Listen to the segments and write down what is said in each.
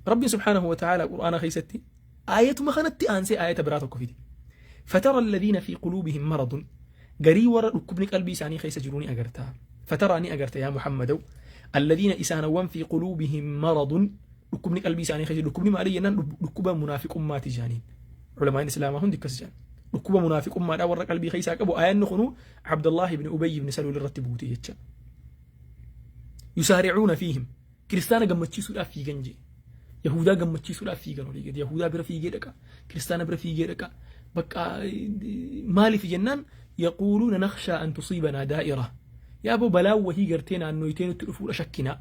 Rabbiin subhaanahu wa ta'ala Qur'aana keessatti aayatuma kanatti aansee aayata biraa tokko fide. فترى الذين في قلوبهم مرض, garii warra dhukkubni qalbii isaanii keessa jiru ni agarta. فترى, ni agarta yaa Muhammadow, الذين, isaanawwan, في قلوبهم مرض, dhukkubni qalbii isaanii keessa. Dhukkubni maalii jennaan, dhukkuba munaafiqummaati jaaniin. Culamaan islaamaa hundi akkas jedhan. Dhukkuba munaafiqummaadhaa warra qalbii keessaa qabu. Aayanni kunu Abdallah ibn Ubay ibn Saluul irratti buute jecha. يسارعون فيهم, kiristaana gammachiisuudhaaf fiigan jee. Yahudaa gammachiisuudhaaf fiigan. Olii gadi yahudaa bira fiigee dhaqa, kiristaana bira fiigee dhaqa. Bakka maaliif jennaan, يقولون نخشى أن تصيبنا دائرة, yaaboo balaan wahii gartee naannoytee nutti dhufuudha shakkinaa.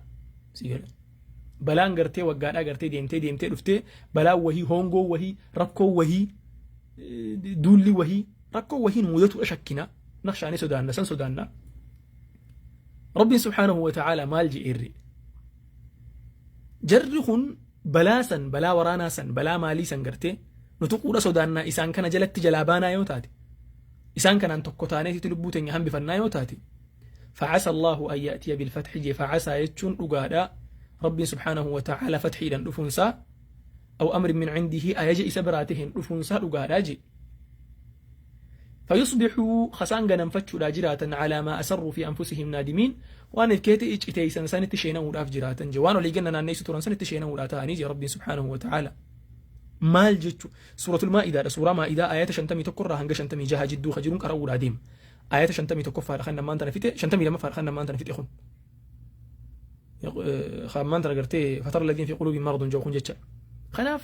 Balaan gartee waggaadhaa gartee deemtee deemtee dhuftee, balaan wahii, hongoo wahii, rakkoo wahii, duulli wahii, rakkoo wahii nu mudatuudha shakkinaa. نخشى, ni sodaanna, san sodaanna. Rabbiin subhaanahu wa ta'ala maal je'eerri? Jarri kun balaa san, balaa waraanaa san, balaa maalii san gartee nu tuquudha sodaannaa, isaan kana jalatti jalaa baanaa yoo taate, isaan kanaan tokko taaneetitti lubbuu teenya hambifannaa yoo taate, فعسى الله أن يأتي بالفتح jee. فعسى jechuun dhugaadha, Rabbiin subhaanahu wa ta'ala fatxiidhaan dhufuunsaa, أو أمر من عنده, ajaja isa biraa taheen dhufuunsaa dhugaadha jee. فيصبحوا, khasaan ganamfachuudha jiraatan, على ما أسروا في أنفسهم نادمين, waan if keete icciteeysan sanitti sheenamuudhaaf jiraatan je. Waan olii ganna naanneessu turan sanitti sheenamuudhaa ta'anii je. Rabbiin subhaanahu wa ta'ala maal jechu? Suuratul Maa'idaadha. Suuraa Maa'idaa ayata 51 irraa hanga 56 jidduu ka jiruun qara'uudhaa deema. Ayata 51ffaadha kan namaan tana fixe, 52ffaadha kan namaan tana fixe. Kun ammaan tana gartee فترى الذين في قلوبهم مرض jau kun jecha. Kanaaf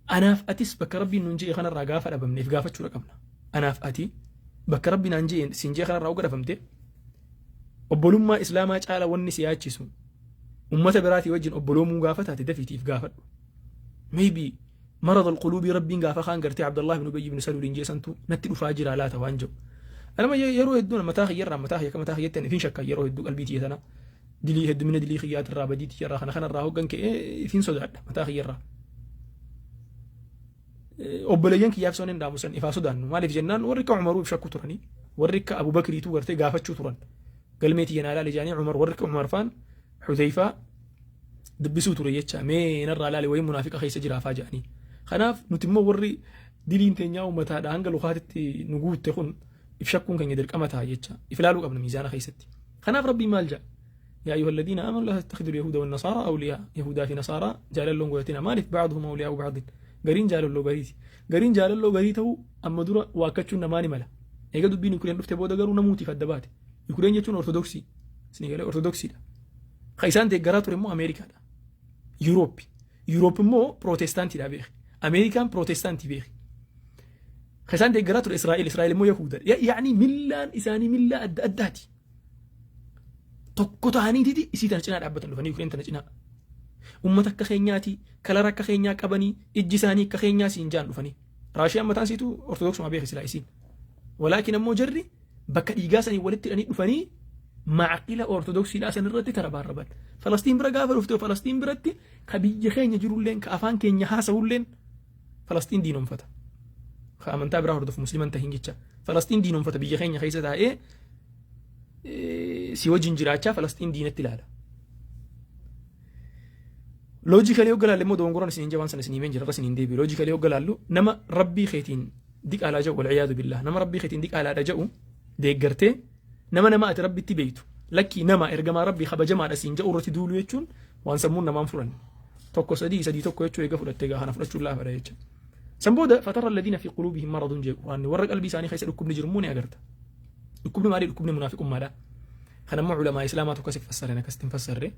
anaaf atis bakka Rabbiin nuun je'e kanarraa gaafa dhabamneef gaafachuudha qabna. Anaaf ati bakka Rabbiin naan je'e siin je'e kanarraa oga dhabamte, obbolummaa islaamaa caala wanni si yaachisu ummata biraatii wajjin obboloomuu gaafa taate, dafiitiif gaafadhu. Maybe مرض القلوب Rabbiin gaafa kaan gartee Abdallah ibn Ubay ibn Saluul jeesantu natti dhufaa jira laata waan jedhu. Anama yeroo hedduu mataa kiyyarraa, mataa kiyya mataa kiyyatti ifin shakka. Yeroo hedduu qalbii tiyya tana dilii, heddumina dilii kiyyaatirraa, badii tiyyarraa, kana kanarraa hoggan ka'ee ifin sodaadha mataa kiyyarraa. Obboleeyyan kiyyaaf son hin dhaamusan ifaa sodaannu. Maaliif jennaan, warri akka Umaruu if shakku turanii, warri akka Abubakriituu gartee gaafachuu turan. Galmee tiyya naa laale jaanii Umar, warri akka Umar faan Xudeyfaa dubbisuu ture jecha, mee narraa laale, wayii munaafiqa keessa jiraafaa jedhanii. Kanaaf nuti immoo warri diliin teenyaa uummataadha hanga lukaatitti nu guutte kun if shakkuun keenya dirqama ta'a jecha. If ilaaluu qabna miizaana keessatti. Kanaaf Rabbiin maal jedha? يا أيها الذين آمنوا لا تتخذوا اليهود والنصارى أولياء, يهودا fi نصارى jaalalloon godhatina. Maaliif? بعضهم أولياء بعض, gariin jaalalloo gariiti. Gariin jaalalloo garii ta'uu amma dura waakkachuun namaa ni mala. Eega dubbiin Yukureen dhufte booda garuu namuutiif adda baate. Yukureen jechuun Ortodoksii. Isin galee, Ortodoksiidha. Ka isaan deeggaraa ture immoo Ameerikaadha. Yuurooppi. Yuuroop immoo Pirootestaantiidha beeki. Ameerikaan Pirootestaantii beeki. Ka isaan deeggaraa ture Israa'el. Israa'el immoo Yahuda. Yaani millaan isaanii millaa adda addaati. Tokko ta'aniititi isii tana cinaa dhaabbatan dhufanii, Yukureen tana cinaa. Uummata akka keenyaati, color akka keenyaa qabanii, ijji isaanii akka keenyaa siin jaan dhufanii. Raashiyaan mataan isiitu Ortodoksuma beeki silaa isiin. Walaakin ammoo jarri bakka dhiigaa sanii walitti hidhanii dhufanii maaqila Ortodoksiidhaa san irratti tarabaarraban. Falastiin bira gaafa dhufte, Falastiin biratti ka biyya keenya jirulleen, ka afaan keenya haasa'ulleen Falastiin diinonfata. Ka amantaa biraa hordofu, musliman tahin jecha. Falastiin diinonfata. Biyya keenya keessa taa'ee si wajjin jiraachaa Falastiin diinatti ilaala. Logically hogga laalle immoo dogongoran isin jabaan sana isin himeen jira, irra isin hin deebi'u. Logically hogga laallu, nama Rabbii keetiin diqaalaa jedhu, والعياذ بالله, nama Rabbii keetiin diqaalaadha jedhu deeggartee, nama ati Rabbitti beektu, lakkii, nama ergamaa Rabbii kabajamaadha siin jedhu irratti duulu jechuun waan sammuun namaan furan. Tokko sadii sadii tokko jechuu eega fudhattee gaa kana fudhachuun laafadha jecha. San booda فترى الذين في قلوبهم مرض jee Quraanni. Warra qalbii isaanii keessa dhukkubni jiru immoo ni agarta. Dhukkubni maali? Dhukkubni munaafiqummaadha. Kanammoo culamaa islaamaa tokko asif fassaren, akkasitti hin fassarre.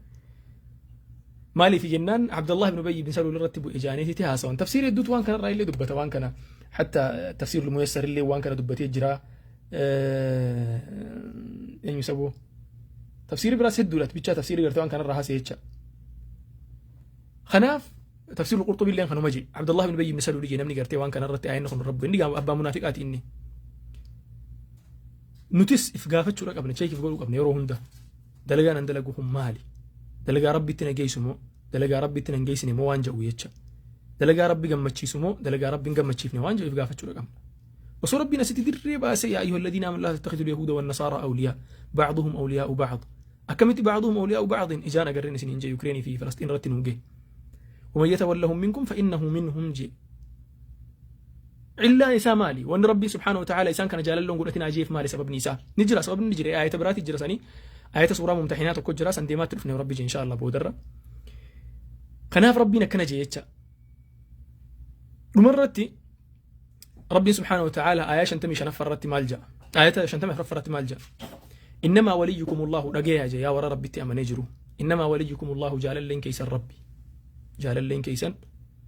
Maaliif jennaan, Abdallah ibn Ubayy ibn Saluul irratti bu'e jaaniititti haasawan. Tafsiira hedduutu waan kanarraa illee dubbata waan kana. Hatta tafsiirul muyassar illee waan kana dubbatee jira. Eenyu saboo? Tafsiirri biraas hedduudha. Bichaa tafsiirri gartee waan kanarraa haasa'e jecha. Kanaaf tafsiirul Qurxubii illee kanuma jee. Abdallah ibn Ubayy ibn Saluul jee namni gartee waan kanarratti ayanni kun rabbu. Inni abbaa munaafiqaati inni. Nutis if gaafachuudha qabna, check if godhuu qabna yeroo hunda. Dalagaan an dalagu kun maali? Dalagaa Rabbitti na geessu moo dalagaa Rabbitti na hin geessine moo waan jedhu jecha. Dalagaa Rabbi gammachiisu moo dalagaa Rabbi hin gammachiifne waan jedhu if gaafachuudha qabna. Osoo Rabbiin asitti dirree baasee, يا أيها الذين آمنوا لا تتخذوا اليهود والنصارى أولياء بعضهم أولياء بعض. Akkamitti ba'duhum awliyaa'u ba'din ijaan agarreen isiniin jee Yukireenii fi Falasxiin irratti nuu gahe. ومن يتولهم منكم فإنه منهم jee. Cillaan isaa maali? Wanni Rabbiin subhaanahu wa ta'ala isaan kana jaalalloon godhatinaa jeef maali sababni isaa? Ni jira, sababni ni jira, ayata biraati jira sanii, ayata suuraa Mumtaxinaa tokko jira, san deemaatti dhufne Rabbi jee insha Allah boodarra. Kanaaf Rabbiin akkana jee jecha. Dhumarratti Rabbiin subhaanahu wa ta'ala ayaa 55 irratti maal ja'a? Ayata 54 irratti maal ja'a? إنما وليكم الله, dhageeyaa jee, yaa warra Rabbitti amanee jiru. إنما وليكم الله, jaalalleen keessan Rabbi. Jaalalleen keessan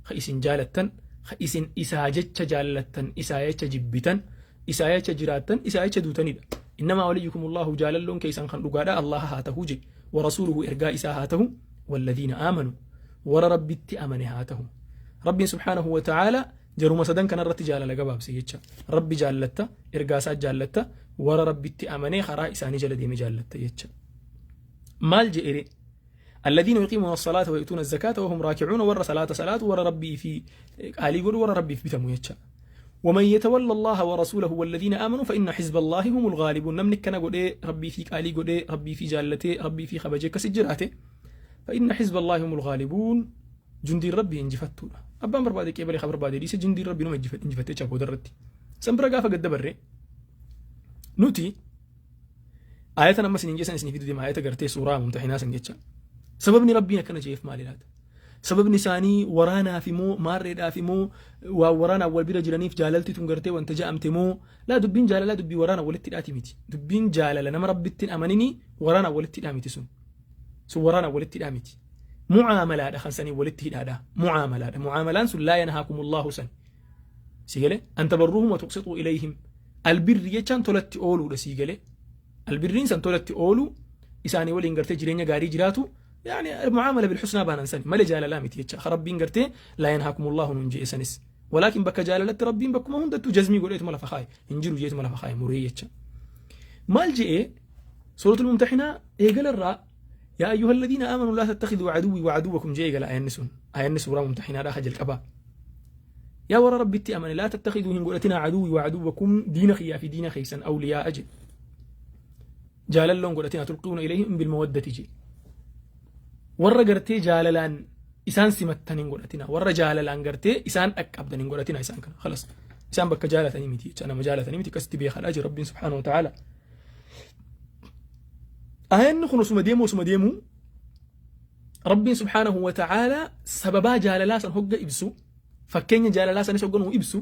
ka isin jaalattan, ka isin isaa jecha jaallattan, isaa jecha jibbitan, isaa jecha jiraattan, isaa jecha duutanidha. إنما وليكم الله, jaalalloon keessan kan dhugaadha Allah haa ta'uu je, ورسوله, ergaa isaa haa ta'u, والذين آمنوا, warra Rabbitti amane haa ta'u. Rabbiin subhaanahu wa ta'ala jaruma sadan kanarratti jaalala gabaabse jecha. Rabbi jaallatta, ergaa isaa jaallatta, warra Rabbitti amanee karaa isaanii jala deeme jaallatta jecha. Maal je'ere? الذين يقيمون الصلاة ويؤتون الزكاة وهم راكعون, ور صلاة صلاة ور ربي في قالي يقول ور ربي في بتمو يتشا. ومن يتولى الله ورسوله والذين آمنوا فإن حزب الله هم الغالبون. نمنك كان قد ربي في قالي قد ربي في جالته ربي في خبجه كسجراته, فإن حزب الله هم الغالبون, جندي ربي injifattuudha. Abbaan barbaade qeebalee ka barbaade dhiise, jundii Rabbi numa injifattee cha boodarratti. San bira gaafa gadda barree nuti ayatan amma isiniin jeessan isinii fidu deema, ayata gartee suuraa Mumtaxinaa san jecha. Sababni Rabbiin akkana jeef maali laata? Sababni isaanii waraanaaf immoo maarreedhaaf immoo waan waraanaaf wal bira jiraniif jaalalti tun gartee wanta ja'amte moo? Laa, dubbiin jaalalaa dubbii waraana walitti hidhaati miti. Dubbiin jaalala nama Rabbittiin amanini waraana walitti hidhaa miti sun. Sun waraana walitti hidhaa miti. Mucaamalaadha kan sanii walitti hidhaadha. Mucaamalaadha. Mucaamalaan sun لا ينهاكم الله san. Si galee? أن تبروهم وتقسطوا إليهم. Albirri jechaan tolatti ooluudha, si galee? Albirriin san tolatti oolu, isaanii waliin gartee jireenya gaarii jiraatu, يعني المعاملة بالحسنى baanan sani malee jaalalaa miti jecha. Rabbiin gartee لا ينهاكم الله nuun jee sanis. ولكن bakka jaalalatti Rabbiin bakkuma hundattuu jazmii godheetuma lafa kaaye, hin jiru jeetuma lafa kaaye muree jecha. Maal je'ee سورة الممتحنة eegalarraa? يا أيها الذين آمنوا لا تتخذوا عدوي وعدوكم jee eegala ayanni sun, ayanni suuraa Mumtaxinaadhaa ka jalqabaa. Yaa warra Rabbitti amane, لا تتخذوا, hin godhatinaa, عدوي وعدوكم, diina kiyyaa fi diina keeysan, أولياء je, jaalalloon godhatinaa, تلقون إليهم بالمودة je. Warra gartee jaalalaan isaan simattan hin godhatina, warra jaalalaan gartee isaan dhaqqabdan hin godhatina isaan kana. خلاص, isaan bakka jaalatanii miti jecha, nama jaalatanii miti, akkasitti beekadhaa jira Rabbiin subhaanahu wa ta'ala. Ayanni kun osuma deemu Rabbiin subhaanahu wa ta'ala sababaa jaalalaa san hogga ibsu, fakkeenya jaalalaa sanis hogga nuu ibsu,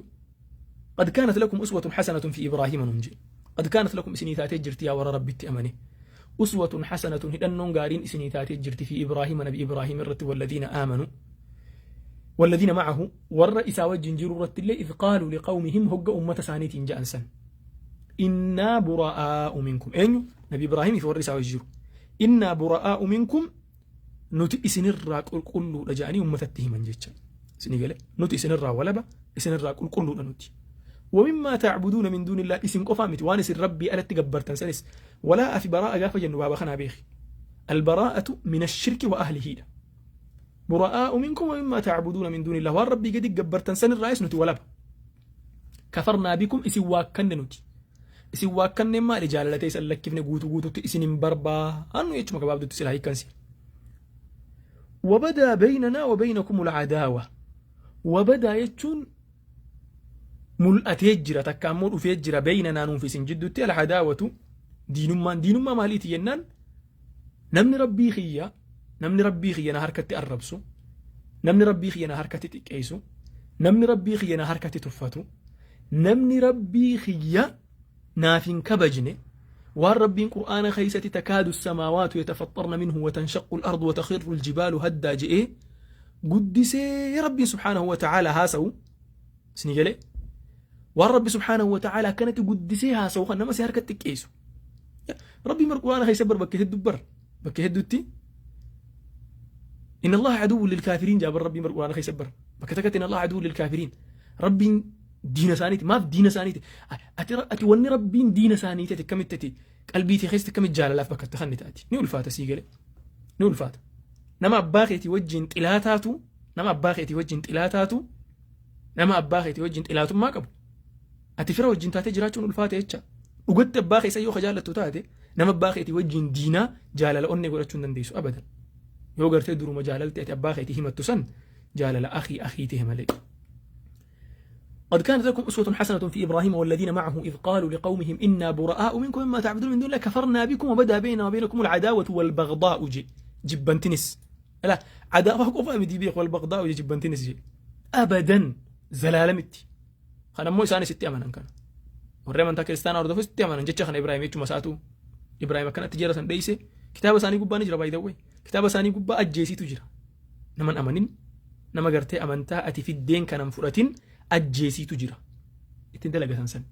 قد كانت لكم أسوة حسنة في إبراهيم nuun je. قد كانت لكم, isinii taatee jirti, yaa warra Rabbitti amane, أسوة حسنة, hidhannoon gaariin isinii taatee jirti, في إبراهيم, nabi Ibraahim irratti, والذين آمنوا والذين معه, warra isaa wajjin jiru irratti illee, إذ قالوا لقومهم, hogga ummata isaaniitiin ja'an san, إنا براء منكم. Eenyu? Nabi Ibraahimii fi warri isaa wajjin jiru. إنا براء منكم, nuti isinirraa qulqulluudha ja'anii ummatatti himan jecha. Isinii gale? Nuti isinirraa walaba, isinirraa qulqulluudha nuti. ومما تعبدون من دون الله, isin qofaa miti, waan isin Rabbii alatti gabbartan sanis. Walaa'a fi baraa'a gaafa jennu baaba kanaa beeki. البراءة من الشرك وأهله. براء منكم ومما تعبدون من دون الله, waan Rabbii gadi gabbartan sanirraayis nuti walaba. كفرنا بكم, isin waakkanne nuti. Isin waakkanne maali? Jaalatee isan lakkifne, guutuu guutuutti isin hin barbaannu jechuma gabaabdutti silaa hiikkansi. وبدا بيننا وبينكم العداوة. وبدا jechuun mul'atee jira, takka ammoo dhufee jira, بيننا, nuuf isin jidduutti, العداوة, diinummaan. Diinummaa maaliiti jennaan, namni Rabbii kiyya na harkatti arrabsu, namni Rabbii kiyya na harkatti xiqqeessu, namni Rabbii kiyya na harkatti tuffatu, namni Rabbii kiyya naaf hin kabajne, waan Rabbiin Qur'aana keeysatti تكاد السماوات يتفطرن منه وتنشق الأرض وتخر الجبال هدا je'ee guddisee Rabbiin subhaanahu wa ta'aalaa haasa'u, isinii galee? Waan Rabbi subhaanahu wa ta'aalaa akkanatti guddisee haasa'u kan nama si harkatti xiqqeessu, Rabbii mar Qur'aana keessa bar bakka hedduu, bar bakka hedduutti إن الله عدو للكافرين jaa bar. Rabbii mar Qur'aana keessa bar bakka takkatti إن الله عدو للكافرين. Rabbiin diina isaaniiti. Maaf diina isaaniiti? Ati wanni Rabbiin diina isaaniiti, ati akkamitti, ati qalbii tee keessatti akkamitti jaalalaaf bakka itti kanni taati? Ni ulfaata, sii gale? Ni ulfaata. Nama abbaa keetii wajjin xilaataatu, nama abbaa keetii wajjin xilaataatu, nama abbaa keetii wajjin xilaatummaa qabu, ati fira wajjin taatee jiraachuun ulfaata jecha. Dhugatti abbaa keessa yoo ka jaallattu taate, Nama abbaa keetii wajjin diinaa jaalala onnee godhachuu hin dandeessu abadan. Yoo gartee duruma jaalalti ati abbaa keetii himattu san jaalala akhii akhii ta'e malee. قد كانت لكم أسوة حسنة في إبراهيم والذين معه إذ قالوا لقومهم إنا براء منكم مما تعبدون من دون الله كفرنا بكم وبدا بيننا وبينكم العداوة والبغضاء جي jibbantinis لا عداوة qofa miti beek والبغضاء جي jibbantinis جي أبدا zalaalamitti. Kana immoo isaanis itti amanan kana. Warri amantaa kiristaanaa hordofus itti amanan jecha kana. Ibraahim jechuma isaatu Ibraahim akkanatti jara san dheeyse. Kitaaba isaanii gubbaa ni jira, by the way. Kitaaba isaanii gubbaa ajjeesiitu jira. Naman amanin, nama gartee amantaa ati fiddeen kanan fudhatin ajjeesiitu jira. Ittiin dalagatan san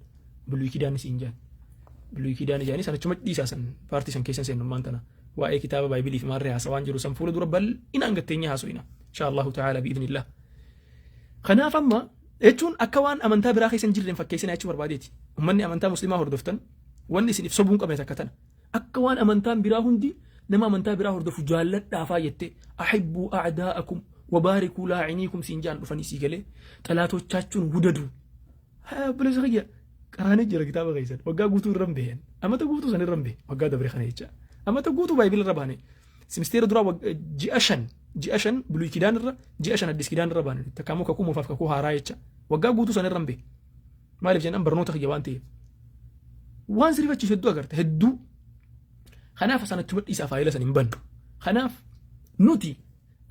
Buluy Kidaanis hin jaan. Buluy Kidaan ijaanii san achuma dhiisaa, san paartii san keessan seennummaan tana waa'ee kitaaba Baayibilii fi maarree haasawaan jiru san fuula dura bal'inaan gatteenya haaso'ina insha Allahu ta'ala bi'idhnillah. Kanaaf amma jechuun akka waan amantaa biraa keessa hin jirreen fakkeessina jechuu barbaadeeti. Uummanni amantaa musliimaa hordoftan, wanni isin if sobuun qabne takka tana. Akka waan amantaan biraa hundi nama amantaa biraa hordofu jaalladhaafaa jettee أحبوا أعداءكم وباركوا لاعينيكم siin jaan dhufanii sii galee xalaatochaachuun wudadu. Obboleessa kiyya, qaraanee jira kitaaba keessan waggaa guutuu irra hin beeyan. Amata guutuu san irra hin beeyan waggaa dabre kana jecha. Amata guutuu Baayibila irra baane. Simisteera duraa ji'a 5, ji'a 5 Buluy Kidaan irra, ji'a 5 Addis Kidaan irra baane. Takka immoo kakuu moofaaf kakuu haaraa jecha. Waggaa guutuu san irra hin beeyan. Maaliif jennaan barnoota kiyya waan ta'eef. Waan sirrifachiisu hedduu agarte hedduu. Kanaaf sanatti madhiisaa faayila san hin bannu. Kanaaf nuti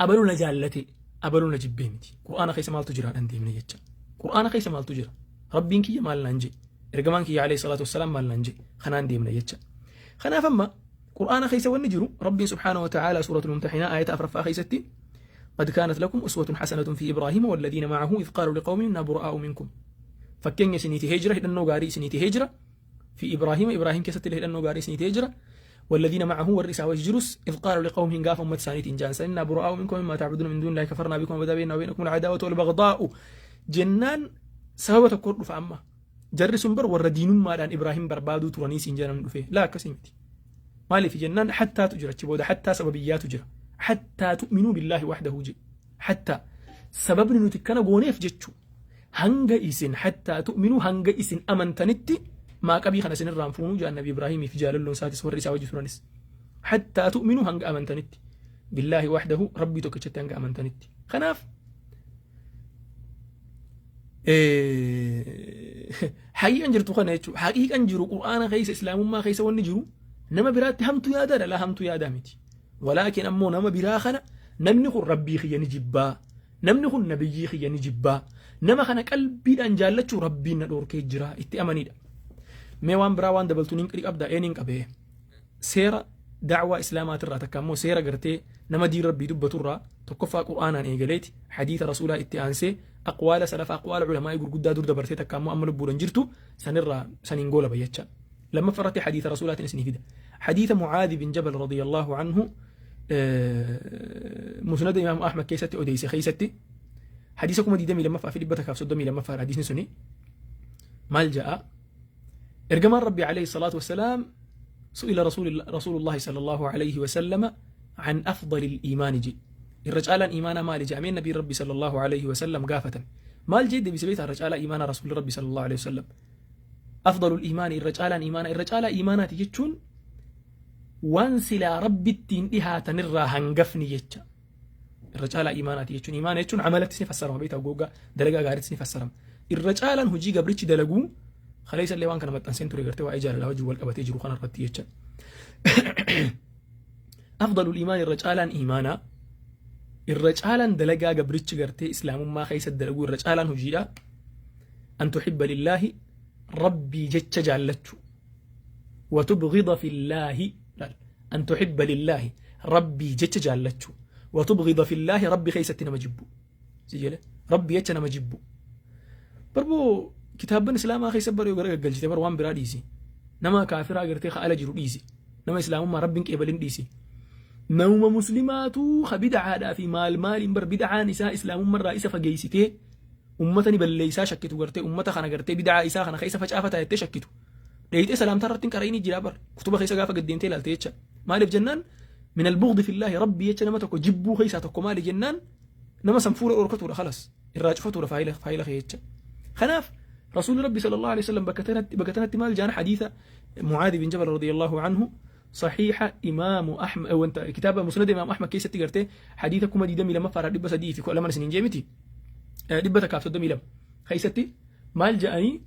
abaluu na jaallate, abaluu na jibbee miti. Qur'aana keessa maaltu jira dhan deemne jecha. Qur'aana keessa maaltu jira? Rabbiin kiyya maal naan jee? Ergamaan kiyya alayhi salaatu wassalaam maal naan jee? Kanaan deemne jecha. Kanaaf amma Qur'aana keessa wanni jiru, Rabbiin subhaanahu wa ta'ala suuratul Mumtaxinaa aayata afraffaa keessatti قد كانت لكم أسوة حسنة في إبراهيم والذين معه إذ قالوا لقومهم إنا براء منكم. Fakkeenya isinii tahee jira, hidhannoo gaarii isinii tahee jira. في إبراهيم, إبراهيم keessatti hidhannoo gaarii isinii tahee jira. والذين معه, warri isaa wajji jirus. إذ قالوا لقومهم, gaafa ummata isaaniitiin jaan san, إنا براء منكم مما تعبدون من دون الله كفرنا بكم وبدا بيننا وبينكم العداوة والبغضاء jennaan sababa tokko dhufa. Amma jarri sun bar warra diinummaadhaan Ibraahim barbaaduu turanii siin jedhan dhufe. Laa, akkasii miti. Maaliif jennaan hattaatu jira achi booda, hattaa sababiyyaatu jira. حتى تؤمنوا بالله وحده je. Hattaa sababni nuti kana gooneef jechuu hanga isin حتى تؤمنوا, hanga isin amantanitti maaqabii kana isin irraan fuunuu jaan. Nabi Ibraahimii fi jaalalloon isaatis warri isaa wajji turanis حتى تؤمنوا, hanga amantanitti, بالله وحده, rabbii tokkichatti hanga amantanitti. Kanaaf haqiiqan jirtu kana jechuudha. Haqiiqan jiru Qur'aana keessa, islaamummaa keessa wanni jiru nama biraatti hamtu yaadaadha. Laa, hamtu yaadaa miti. Walaakin ammoo nama biraa kana, namni kun rabbii kiyya ni jibbaa, namni kun nabiyyii kiyya ni jibbaa, nama kana qalbiidhaan jaallachuu rabbiin na dhoorkee jira itti amanidha. Mee waan biraa waan dabaltu nin qabdaa? Een hin qabee. Seera dacwaa islaamaatirraa, takka ammoo seera gartee nama diin rabbii dubbaturraa, tokkoffaa Qur'aanaan eegaleeti, hadiisa rasuulaa itti aansee, aqwaala salafa, aqwaala culamaa'ii gurguddaa dur dabartee takka ammoo amma lubbuudhaan jirtu sanirraa saniin goola bayyachaa. Lammaffaa irratti hadiisa rasuulaatiin isinii fida. Hadiisa Mucaadi bin Jabal radiyallahu anhu musnada Imaamu Ahmad keessatti odeeyse keessatti, hadiisa 22132ffaa hadiisni suni maal ja'a? Ergamaan rabbi alayhi salaatu wassalaam سئل رسول الله صلى الله عليه وسلم عن أفضل الإيمان جي. الرجال إيمانا مال جاء من نبي ربي صلى الله عليه وسلم قافة مال جي بسبيت الرجال إيمان رسول ربي صلى الله عليه وسلم. أفضل الإيمان, الرجال إيمان, الرجال إيمانات جتشون waan silaa rabbittiin dhihaatanirraa hangafni jecha. Irra caalaa imaanaati jechuun, imaana jechuun amalatti ni fassarama beektaa, gogaa dalagaa gaariitti ni fassarama. Irra caalaan hojii gabrichi dalaguu kaleessa illee waan kana maxxanseen ture gartee waa'ee jaalalaa hojii wal qabatee jiru kana irratti jecha. أفضل الإيمان, irra caalaan imaanaa, irra caalaan dalagaa gabrichi gartee islaamummaa keessa dalaguu, irra caalaan hojiidha, أن تحب لله, rabbii jecha jaallachuu, وتبغض في الله. أن تحب لله, rabbii jecha jaallachuu, وتبغض في الله, rabbi keessatti nama jibbu. Si jedhe, rabbii jecha nama jibbu. Barboo kitaabban islaamaa keessa bara yoo gara gaggalchite bar waan biraa dhiisi, nama kaafiraa gartee ala jiru dhiisi, nama islaamummaa rabbiin qeebalin dhiisi, namuma muslimaatu ka bidcaadhaa fi maal maaliin bar bidcaan isaa islaamummarraa isa fageessitee ummata ni balleeysaa shakkitu, gartee ummata kana gartee bidcaa isaa kana keessa facaafataa jettee shakkitu dheeyxee salaamtaa irratti hin qara'inii jira bar kutuba keessa gaafa gaddeemtee ilaalte jecha. Maaliif jennaan من البغض في الله, rabbii jecha nama tokko jibbuu keessaa tokko maali jennaan nama san fuula dhorkatuudha, khalas irraa cufatuudha faayila faayila kee jecha. Kanaaf Rasuulli Rabbi sallallahu alaihi wasallam bakka tanatti maal jaan? Hadiisa Mucaadi bin Jabal radiyallahu anhu, saxiixa Imaamu Ahmad, wanta kitaaba Musnad Imaam Ahmad keessatti gartee hadiisa 22312 isiniin jee miti, 132 keessatti maal jedhanii?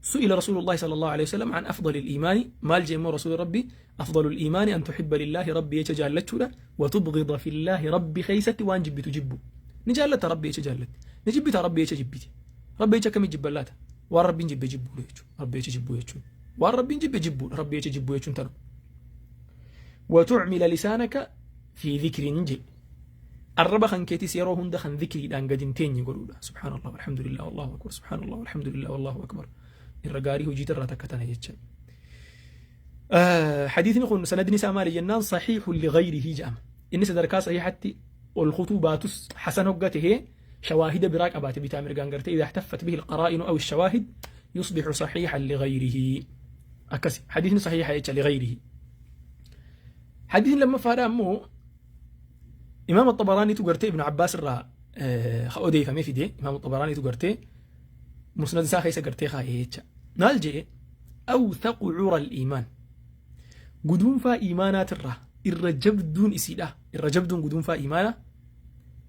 سئل رسول الله صلى الله عليه وسلم عن أفضل الإيمان. Maal jee immoo رسول ربي؟ أفضل الإيمان أن تحب لله، ربي jecha jaallachuudha، وتبغض في الله، ربي keessatti waan jibbitu jibbu. Ni jaallata ربي jecha jaallatti, ni jibbita ربي jecha jibbiti. ربي jecha akkamii jibban laata? Waan rabbiin jibbe jibbuudha jechuudha. Rabbi jecha jibbuu jechuun waan rabbiin jibbe jibbuudha. Rabbi jecha jibbuu jechuun tanu. وتعمل لسانك في ذكر jee. Arraba kan keetis yeroo hunda kan dhikriidhaan gadi hin teenye godhuudha. سبحان الله والحمد لله والله أكبر، سبحان الله والحمد لله والله أكبر. Irra gaarii hojii irraa takka tana jecha. Hadiisni kun sanadni isaa maali jennaan, صحيح لغيره jedhama. Inni sadarkaa sahiihatti ol kutuu baatus, hasan hogga tahee shawaahida biraa qabaate, bitaa mirgaan gartee إذا احتفت به القرائن أو الشواهد يصبح صحيحا لغيره. Akkasi hadiisni sahiiha jecha لغيره. Hadiisni lammaffaadha ammoo Imaam Xabaraaniitu gartee Ibnu Abbaas irraa odeeffamee fide. Imaam Xabaraaniitu gartee musnad isaa keessa gartee kaa'ee jecha. Maal jedhe? أوثق عرى الإيمان, guduunfaa iimaanaatirraa irra jabduun isiidha, irra jabduun guduunfaa iimaanaa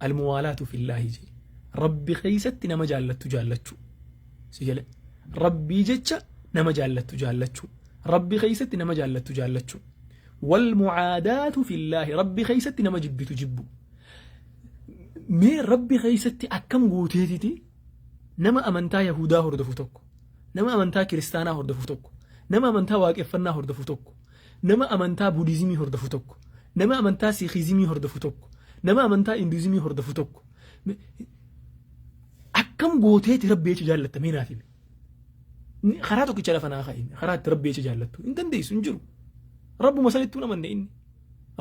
الموالاة في الله jee, rabbi keessatti nama jaallattu jaallachuu. Si jale, rabbii jecha nama jaallattu jaallachuu, rabbi keessatti nama jaallattu jaallachuu. والمعاداة في الله, rabbi keessatti nama jibbitu jibbu. Mee rabbi keessatti akkam gooteetiti nama amantaa yahudaa hordofu tokko, nama amantaa kiristaanaa hordofu tokko, nama amantaa waaqeffannaa hordofu tokko, nama amantaa buudizimii hordofu tokko, nama amantaa siikizimii hordofu tokko, nama amantaa hinduuzimii hordofu tokko akkam gooteeti rabbi jecha jaallatta? Mee naaf himi. Karaa tokkicha lafa naa kaa'in, karaa itti rabbi jecha jaallattu hin dandeessu, hin jiru. Rabbuma sanittuu namanne inni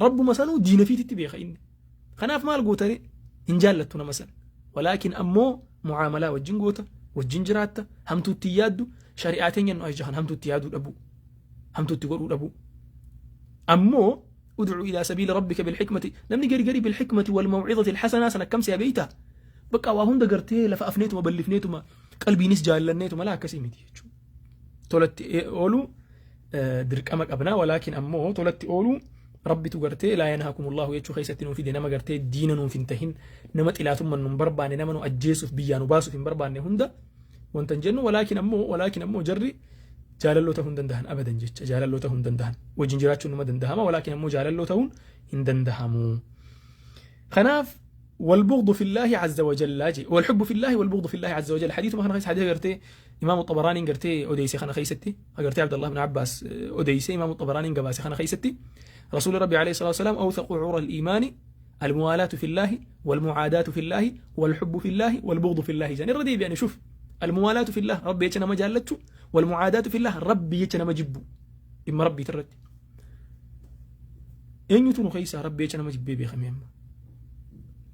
rabbuma sanuu diina fiititti beeka inni. Kanaaf maal gootare? Hin jaallattu nama sana, walaakin ammoo mucaamalaa wajjin goota, wajjin jiraatta, hamtuutti yaaddu. Shari'aa teenya nu ajajan hamtuutti yaaduu dhabu, hamtuutti godhuu dhabu. Ammoo ادع إلى سبيل ربك بالحكمة, namni gari gari بالحكمة والموعظة الحسنة sana akkam si'a beeyta? Bakka waa hunda gartee lafa afneetuma, bal'ifneetuma, qalbiinis jaallanneetuma, laa, akkasii miti jechuudha. Tolatti ooluu dirqama qabnaa, walaakin ammoo tolatti ooluu rabbitu gartee لا ينهاكم الله jechuu keessatti nuu fide. Nama gartee diina nuuf hin tahin, nama xilaatummaan nu hin barbaanne, nama nu ajjeesuuf biyyaa nu baasuuf hin barbaanne hunda wanta hin jennu. Walaakin ammoo jarri jaalalloo ta'uu hin danda'an abadan jecha. Jaalalloo ta'uu hin danda'an. Wajjin jiraachuun numa danda'ama, walaakin ammoo jaalalloo ta'uun hin danda'amu. Kanaaf والبغض في الله عز وجل جي، والحب في الله والبغض في الله عز وجل. حديث ما خنا حديث غرتي امام الطبراني غرتي اوديسي خنا خيستي غرتي عبد الله بن عباس اوديسي، امام الطبراني قباسي خنا خيستي. رسول ربي عليه الصلاه والسلام: اوثق عرى الايمان الموالاة في الله والمعاداة في الله والحب في الله والبغض في الله. جاني الردي يعني شوف، الموالاة في الله ربي jecha nama jaallachuu, والمعاداة في الله ربي jecha nama jibbu. Dhimma rabbii irratti eenyutu nu keessaa rabbi jecha nama jibbee beekame? Amma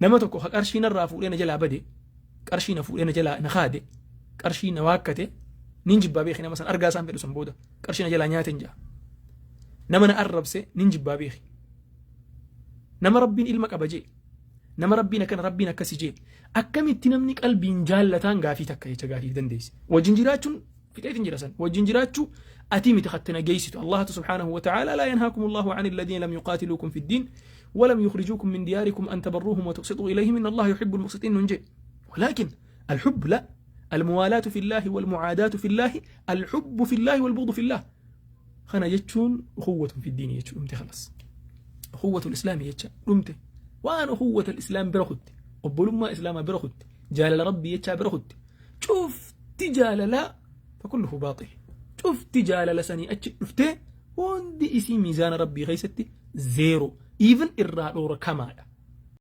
nama tokko ka qarshii narraa fuudhee na jalaa bade, qarshii na fuudhee na jalaa na kaade, qarshii na waakkate, nin jibbaa beeki. Nama san argaa isaan fedhu san booda qarshii na jalaa nyaate hin jaa. Nama na arrabse nin jibbaa beeki. Nama rabbiin ilma qaba jee, nama rabbiin akkana, rabbiin akkasi jee, akkamitti namni qalbiin jaallataan? Gaafii takka jecha gaafiif dandeessi. Wajjin jiraachuun fixeetin jira san wajjin jiraachuu ati miti katte na geessitu Allahatu سبحانه وتعالى. لا ينهاكم الله عن الذين لم يقاتلوكم في الدين ولم يخرجوكم من دياركم أن تبروهم وتقسطوا إليهم إن الله يحب المقسطين ننجي. ولكن الحب لا، الموالاة في الله والمعاداة في الله، الحب في الله والبغض في الله. Kana jechuun أخوة في الدين jechuun dhumte, خلاص. أخوة الإسلام jecha dhumte. Waan أخوة الإسلام bira kutte, obbolummaa islaamaa bira kutte, jaalala rabbii jechaa bira kutte, cufti jaalalaa فكله باطل. Cufti jaalala sanii achi dhuftee hundi isii miizaana rabbii keessatti zero, even irraa dhoora kamaadha.